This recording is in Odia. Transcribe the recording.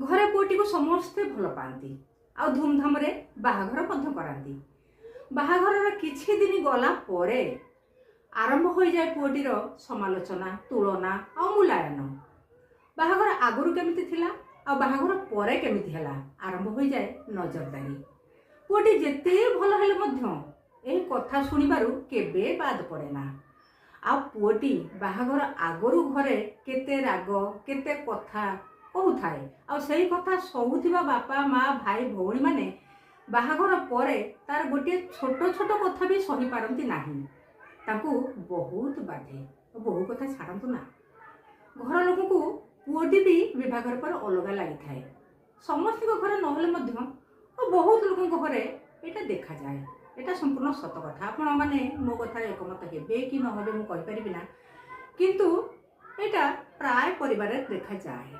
ଘରେ ପୁଅଟିକୁ ସମସ୍ତେ ଭଲ ପାଆନ୍ତି ଆଉ ଧୁମଧାମରେ ବାହାଘର ମଧ୍ୟ କରାନ୍ତି। ବାହାଘରର କିଛି ଦିନ ଗଲା ପରେ ଆରମ୍ଭ ହୋଇଯାଏ ପୁଅଟିର ସମାଲୋଚନା, ତୁଳନା ଆଉ ମୂଲ୍ୟାୟନ। ବାହାଘର ଆଗରୁ କେମିତି ଥିଲା ଆଉ ବାହାଘର ପରେ କେମିତି ହେଲା, ଆରମ୍ଭ ହୋଇଯାଏ ନଜରଦାରୀ। ପୁଅଟି ଯେତେ ଭଲ ହେଲେ ମଧ୍ୟ ଏହି କଥା ଶୁଣିବାରୁ କେବେ ବାଦ ପଡ଼େ ନା। ଆଉ ପୁଅଟି ବାହାଘର ଆଗରୁ ଘରେ କେତେ ରାଗ, କେତେ କଥା କହୁଥାଏ, ଆଉ ସେଇ କଥା ସହୁଥିବା ବାପା ମା, ଭାଇ ଭଉଣୀମାନେ ବାହାଘର ପରେ ତାର ଗୋଟିଏ ଛୋଟ ଛୋଟ କଥା ବି ସହିପାରନ୍ତି ନାହିଁ। ତାଙ୍କୁ ବହୁତ ବାଧେ। ବହୁ କଥା ଛାଡ଼ନ୍ତୁ ନା, ଘର ଲୋକଙ୍କୁ ପୁଅଟି ବି ବିବାହଘର ପରେ ଅଲଗା ଲାଗିଥାଏ। ସମସ୍ତଙ୍କ ଘରେ ନହେଲେ ମଧ୍ୟ ବହୁତ ଲୋକଙ୍କ ଘରେ ଏଇଟା ଦେଖାଯାଏ। ଏଇଟା ସମ୍ପୂର୍ଣ୍ଣ ସତ କଥା। ଆପଣମାନେ ମୋ କଥାରେ ଏକମତ ହେବେ କି ନ ହେବେ ମୁଁ କହିପାରିବି ନା, କିନ୍ତୁ ଏଇଟା ପ୍ରାୟ ପରିବାରରେ ଦେଖାଯାଏ।